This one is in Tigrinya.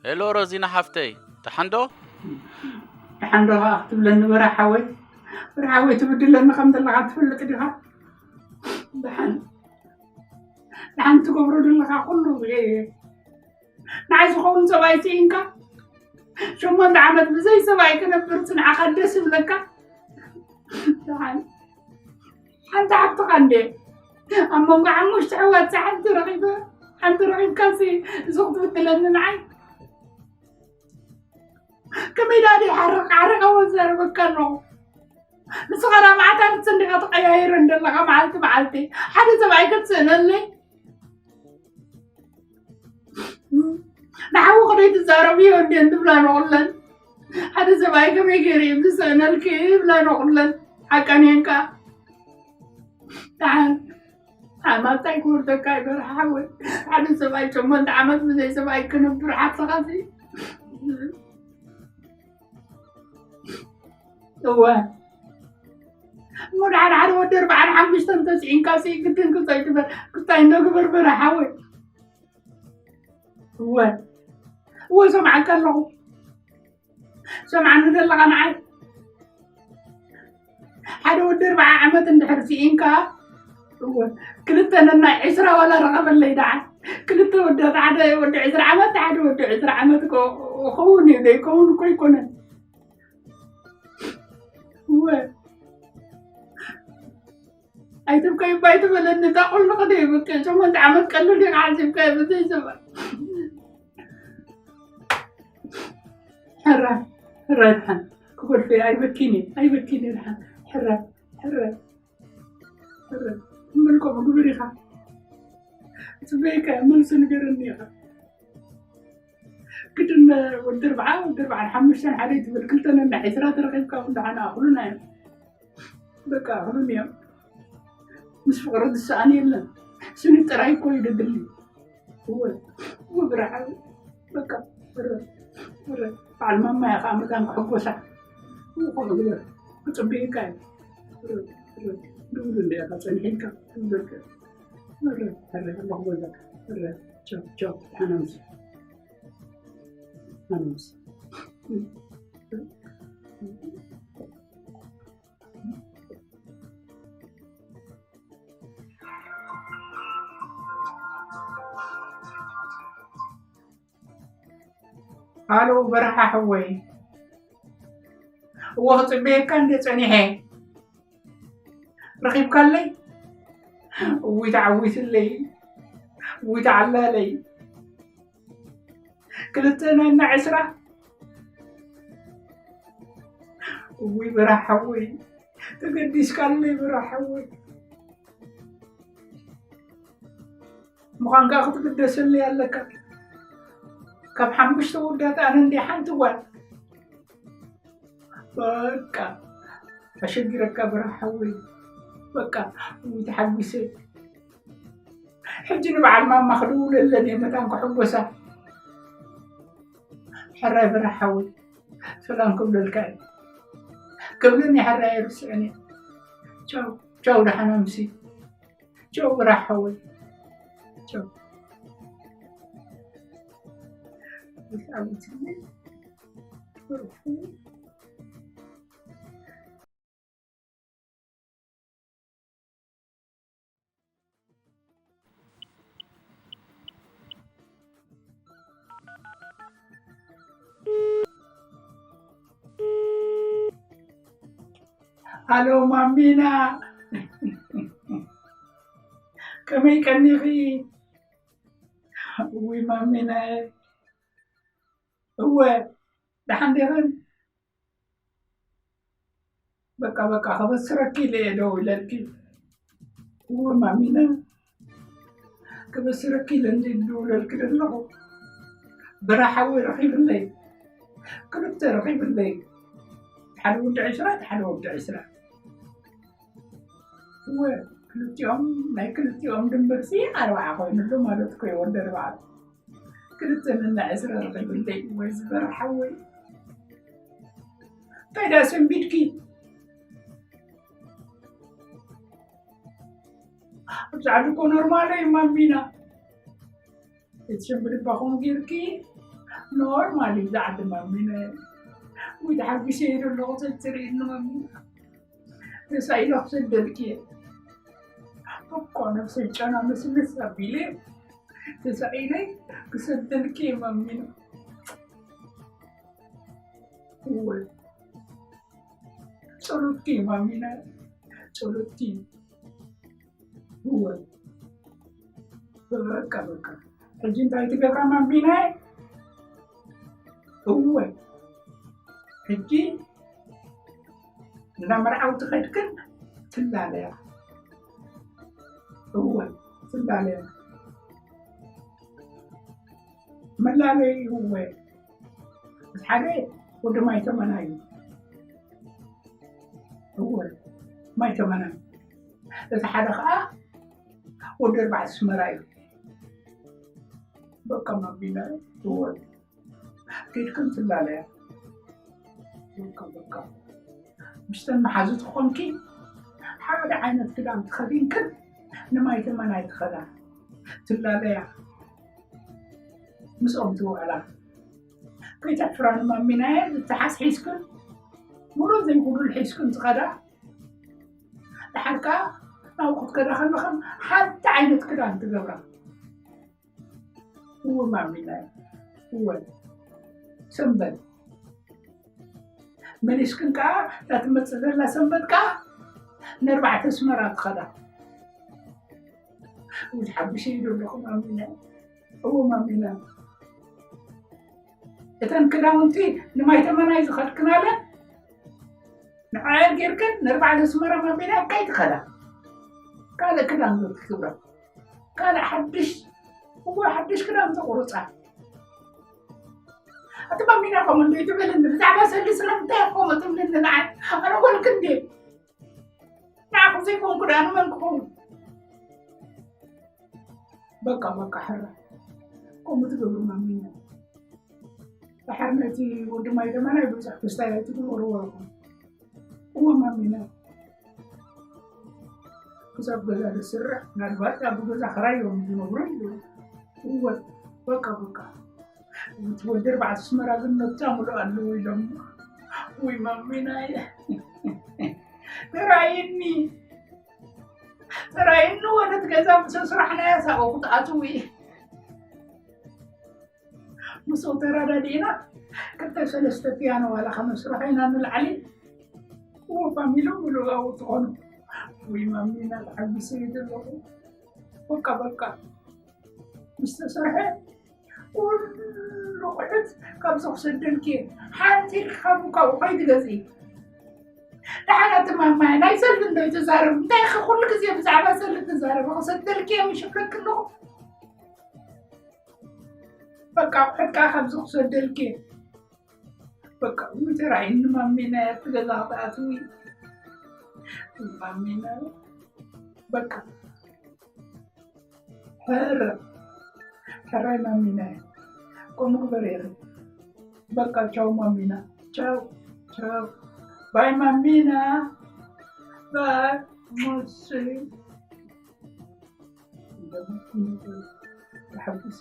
ሄሎ ሮዚና ሓፍተይ፣ ደሓን ዶ? ደሓን ዶ ኸዓ ክትብለኒ በራ ሓወይ? በራ ሓወይ ትብድለኒ ከም ዘለኻ ትፈልጥ ዲኻ? ደሓን፣ ደሓን ትገብሮ ዘለኻ ኩሉ ርኤ እየ። ንዓይ ዝኸውን ሰብኣይ ስኢንካ፣ ሸሞንተ ዓመት ብዘይ ሰብኣይ ክነብር ጽንዓኻ ደስ ይብለካ? ደሓን ሓንቲ ሓፍትኻ እንዴ? ኣብ መንጎ ሓሙሽተ ኣሕዋትሲ ሓንቲ ረኺበ፣ ሓንቲ ረኺብካሲ እዚ ክትብድለኒ ንዓይ? ከመይ ደኣ ድየ ሓርቕ ዓሪቐ ወዛረበካ ኣለኹ? ንስኻ ደኣ መዓት ኣንስቲ እንዲኻ ትቐያይረን ዘለኻ መዓልቲ መዓልቲ። ሓደ ሰብኣይ ክትስእነለይ? ንሓውኺ ዶ ኣይትዛረብዮ እንዴ? እንድብላ ንኹለን። ሓደ ሰብኣይ ከመይ ገይሩ እዩ ዝስእነልኪ ይብላ ንኹለን። ሓቀን እየን ከኣ። ደሓን፣ ደሓን ማልታይ ክወርደካ እዩ በርሃ ሓወይ። ሓደ ሰብኣይ ሸሞንተ ዓመት ብዘይ ሰብኣይ ክነብር ሓፍትኻሲ። እወ። እሞ ደሓን ሓደ ወዲ ኣርባዓን ሓሙሽተን ተስዒንካሲ ግድን ክሳይ ትበር፣ ክሳይ እንዶ ግበር በርሃ ሓወይ። እወ። እወ፣ ሰምዓካ ኣለኹ። ሰምዓኒ ዘለኻ ንዓይ? ሓደ ወዲ ኣርብዓ ዓመት እንድሕር ስኢንካ፣ እወ፣ ክልተ ነናይ ዕስራ ዋላ ረኸበለይ ደሓን። ክልተ ወዳት፣ ሓደ ወዲ ዕስራ ዓመት፣ ሓደ ወዲ ዕስራ ዓመት እኮ ክኸውን እዩ፣ ዘይከውን እኮ ኣይኮነን። እወ። ኣይትብከይ እባ ኣይትበለኒ፣ እታ ቆልዑ ከደይ በቃ ሸሞንተ ዓመት ቀልል ኢኻ ሓሲብካዮ፣ ብዘይ ሰብኣይ። ሕራይ፣ ሕራይ ደሓን ክጎድፈ ኣይበኪን እየ፣ ኣይበኪን እየ ደሓን። ሕራይ፣ ሕራይ፣ ሕራይ። እምበል ከምኡ ግበር ኢኻ። ጽበየካ እየ፣ መልሲ ንገረኒ ኢኻ። ግድን ወዲ ኣርብዓ፣ ወዲ ኣርብዓን ሓሙሽተን ሓደ ኣይትበል፣ ክልተ ነናይ ዕስራ ተረኺብካ እውን ደሓን ኣኽሉና እዮም። በቃ፣ ኣኽሉኒ እዮም። ምስ ፍቕሪ ዝሰኣን የለን። ስኒት ጥራይ እኮ እዩ ዘድሊ። እወ፣ እወ፣ ብርሓ፣ በቃ፣ እረ፣ እረ፣ በዓል ማማ እያ ኸዓ መታን ክሕጎሳ። እወ፣ ከምኡ ግበር፣ ክጽበየካ እዩ። እረ፣ እረ፣ ድውል እንደ ኢኻ ጸኒሕልካ፣ ክብለካ። እረ፣ እረ፣ ኣለኹ በዛ። እረ፣ ቻው፣ ቻው፣ ደሓን ኣምሲ። ደሓን ኣምሲ። ሃሎ በርሃ ሓወይ፣ እወ ክጽበየካ እንደ ጸኒሐ። ረኺብካለይ? እውይ ተዓዊትለይ፣ እውይ ተዓላለይ። ክልተ ነና ዕስራ። እውይ በርሃ ሓወይ፣ ተገዲስካለይ በርሃ ሓወይ። ምዃን ከኣ ክትግደሰለይ ኣለካ። ካብ ሓሙሽተ ውዳት ኣነ እንድየ ሓንቲ ጓል። በቃ ኣሸጊረካ በርሃ ሓወይ። በቃ እውይ ተሓጒሰ። ሕጂ ንበዓል ማማ ክድውለለን እየ መታን ክሕጎሳ። ሕራይ በርሃ ሓወይ ሰላም ክብለልካ እየ። ክብልን እየ ሕራይ ኣይርስዕን እየ። ቻው ቻው ደሓን ኣምሲ። ቻው በርሃ ሓወይ ቻው። ሃሎ ማሚና፣ ከመይ ቀኒኺ? እውይ ማሚናየ፣ እወ ደሓን ዲኽን? በቃ በቃ ከበስረኪ ኢለ እየ ደው ኢለልኪ። እወ ማሚና፣ ከበስረኪ ኢለ እንዲ ድውለልኪ ዘለኹ። በርሃ ሓወይ ረኺብለይ፣ ክልተ ረኺብለይ፣ ሓደ ወዲ ዕስራ፣ ሓደ ወዲ ዕስራ። እወ ክልቲኦም፣ ናይ ክልቲኦም ድምርሲ ኣርባዓ ኮይኑሉ ማለት እኮ እዩ፣ ወዲ ኣርባዕተ። ክልተ ነና ዕስራ ረኺብለይ ወይ ዝበርሓ ወይ እንታይ ደኣ ሰንቢድኪ? ኣብዚ ዓዲ እኮ ኖርማል እዩ ማሚና። እቲ ሸምብድባ ከምኡ ጌርኪ ኖርማል እዩ ዝዓዲ ማሚነ። ወይ ተሓጒሰ እየ ዘለኹ ተትርእይኒ ማሚነ። ተሳኢለ ክሰደልኪ እየ። እኮ ነብሰይ ጨና መስልስ ኣቢለ ተሳኢለ ክሰደልኪ እየ ማሚነ። እወ። ጸሎትኪ ማሚና፣ ጸሎትኪ። እወ። በቃ፣ በቃ። ሕጂ እንታይ ትገብራ ማሚና? እወ። ሕጂ እንዳ መርዓውቲ ከድክን ትላለያ። እወ፣ ትላለያ። መላለይ እወ። እቲ ሓደ ወዲ ማይ ተመና እዩ። እወ፣ ማይ ተመና። እቲ ሓደ ኸዓ ወዲ ኣርባዕተ ኣስመራ እዩ። በቃ ማሚና፣ እወ። ኬድክን ትላለያ። በቃ፣ በቃ። ምስተን መሓዙት ኮንኪ ሓደ ዓይነት ክዳን ተኸዲንክን ንማይ ተመና ይትኸዳ። ትላለያ። ምስኦም ትውዕላ። ከይተሕፍራ ንማሚናየ ዝተሓዝ ሒዝክን፣ ሙሉእ ዘይጉዱል ሒዝክን ትኸዳ። ደሓር ከኣ ናብኡ ክትከዳ ከለኽን ሓንቲ ዓይነት ክዳን ትገብራ። እወ ማሚናየ፣ እወ። ሰንበት መሊስክን ከኣ እታ ትመጽእ ዘላ ሰንበት ከኣ ንኣርባዕተ ኣስመራ ትኸዳ። እወ፣ ተሓጒሰ እዩ ዘለኹ ማሚናየ። እወ ማሚና፣ እተን ክዳውንቲ ንማይ ተመናይ ዝኸድክናለን ንዓየር ጌርክን ንኣርባዕተ ኣስመራ ማሚና ከይትኸዳ። ካልእ ክዳን ዘትክብራ። ካልእ ሓድሽ፣ እወ፣ ሓድሽ ክዳን ዘቑርጻ። ኣቲ ማሚና ከምኡ እንዶ ይትበልኒ፣ ብዛዕባ ሰሊ ስለምንታይ ከምኡ ትብልኒ ንዓይ? ኣነ ጓልክ እንዴ? ንዓኹም ዘይኮንኩ ደኣ ንመን ክኸውን? በቃ፣ በቃ፣ ሕራይ። ከምኡ ትገብሩ ማሚና። ደሓር ነቲ ወዲ ማይ ደመና ይብጻሕ ክስታይ ኣይትግበርዎ ኢኹም። እወ ማሚና። ክሳብ ገዛ ዝስራሕ፣ ምናልባት ኣብ ገዛ ክራይ እዮም ዝነብሩ ይብሉ። እወ፣ በቃ፣ በቃ። እቲ ወዲ ኣርባዕተ ኣስመራ ግን መብታ ምሉእ ኣለዎ ኢሎም። ውይ ማሚናየ። ተራይኒ። ተራይኒ ወለት ገዛ ምስ ስራሕናያ ሳብኡ ክትኣትዊ። ምስኡ ተረዳዲእና ክልተ ሰለስተ ፒያኖ ዋላ ከመስርሖ ኢና ንላዕሊ። እወ ፋሚሊ ምሉእ ኣብኡ ትኾኑ። ውይ ማሚና ተሓጒሰ እየ ዘለኹ። በቃ በቃ ምስ ተሰርሐ ኩሉ ኣቑሑት ካብዚ ክሰደልኪ እየ። ሓንቲ ኢልኪ ካብኡ ካብኡ ከይትገዝኢ። ደሓን ኣቲ ማማየ ናይ ሰልፊ እንዶ ይትዛረብ። እንታይ ኢኺ ኩሉ ግዜ ብዛዕባ ሰልፊ ትዛረቢ? ክሰደልኪ እየ ምሽ እብለኪ ኣለኹ። በቃ ኣቑሑት ከኣ ካብዚ ክሰደልኪ እየ። በቃ ውይ ተራእይኒ ማሚና እያ ኣብቲ ገዛ ክትኣትዊ። ማሚና በቃ ሕረ ሕራይ ማሚና እያ። ከምኡ ግበሪ ኢኺ። በቃ ቻው ማሚና። ቻው ቻው። ባይ ማሚና። ባይ ሙሲ። ተሓጒሳ።